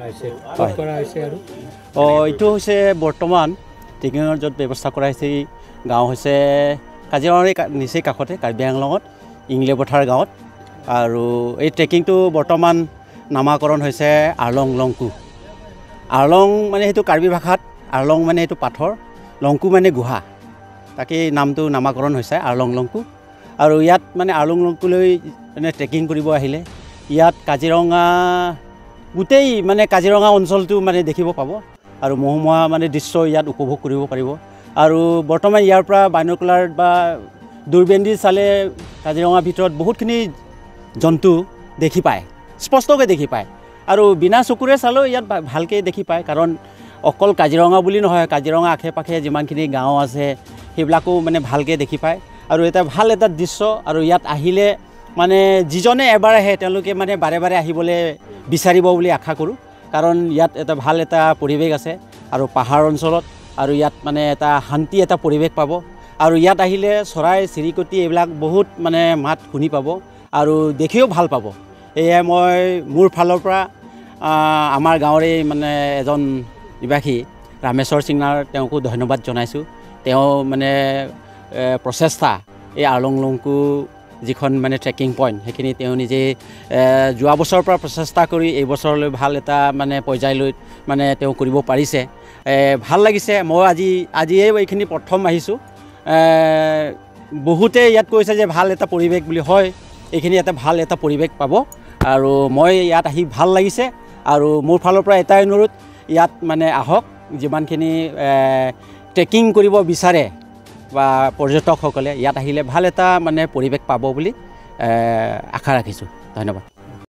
হৈছে, ক'ত কৰা হৈছে? আৰু এইটো হৈছে বৰ্তমান ট্ৰেকিঙৰ য'ত ব্যৱস্থা কৰা হৈছে, এই গাঁও হৈছে কাজিৰঙাৰ নিচেই কাষতে কাৰ্বি আংলঙত ইংলেপথাৰ গাঁৱত। আৰু এই ট্ৰেকিংটো বৰ্তমান নামাকৰণ হৈছে আৰ্লং লংকু। আৰ্লং মানে সেইটো কাৰ্বি ভাষাত আৰ্লং মানে সেইটো পাথৰ, লংকু মানে গুহা, তাকেই নামটো নামাকৰণ হৈছে আৰ্লং লংকু। আৰু ইয়াত মানে আৰ্লং লংকুলৈ মানে ট্ৰেকিং কৰিব আহিলে ইয়াত কাজিৰঙা গোটেই মানে কাজিৰঙা অঞ্চলটো মানে দেখিব পাব আৰু মহুমোহা মানে দৃশ্য ইয়াত উপভোগ কৰিব পাৰিব। আৰু বৰ্তমান ইয়াৰ পৰা বাইনকুলাৰ বা দূৰবীণ দি চালে কাজিৰঙাৰ ভিতৰত বহুতখিনি জন্তু দেখি পায়, স্পষ্টকৈ দেখি পায়। আৰু বিনা চকুৰে চালেও ইয়াত ভালকৈ দেখি পায়, কাৰণ অকল কাজিৰঙা বুলি নহয়, কাজিৰঙা আশে পাশে যিমানখিনি গাঁও আছে সেইবিলাকো মানে ভালকৈ দেখি পায়। আৰু এটা ভাল এটা দৃশ্য। আৰু ইয়াত আহিলে মানে যিজনে এবাৰ আহে তেওঁলোকে মানে বাৰে বাৰে আহিবলৈ বিচাৰিব বুলি আশা কৰোঁ, কাৰণ ইয়াত এটা ভাল এটা পৰিৱেশ আছে আৰু পাহাৰ অঞ্চলত, আৰু ইয়াত মানে এটা শান্তি এটা পৰিৱেশ পাব। আৰু ইয়াত আহিলে চৰাই চিৰিকটি এইবিলাক বহুত মানে মাত শুনি পাব আৰু দেখিও ভাল পাব। এয়াই মই মোৰ ফালৰ পৰা আমাৰ গাঁৱৰে মানে এজন নিবাসী ৰামেশ্বৰ সিংনাৰ তেওঁকো ধন্যবাদ জনাইছোঁ। তেওঁ মানে প্ৰচেষ্টা এই আৰ্লং লংকু যিখন মানে ট্ৰেকিং পইণ্ট সেইখিনি তেওঁ নিজেই যোৱা বছৰৰ পৰা প্ৰচেষ্টা কৰি এই বছৰলৈ ভাল এটা মানে পৰ্যায়লৈ মানে তেওঁ কৰিব পাৰিছে। ভাল লাগিছে। মই আজিয়ে এইখিনি প্ৰথম আহিছোঁ। বহুতে ইয়াত কৈছে যে ভাল এটা পৰিৱেশ বুলি, হয় এইখিনি এটা ভাল এটা পৰিৱেশ পাব আৰু মই ইয়াত আহি ভাল লাগিছে। আৰু মোৰ ফালৰ পৰা এটাই অনুৰোধ, ইয়াত মানে আহক, যিমানখিনি ট্ৰেকিং কৰিব বিচাৰে বা পৰ্যটকসকলে ইয়াত আহিলে ভাল এটা মানে পৰিৱেশ পাব বুলি আশা ৰাখিছোঁ। ধন্যবাদ।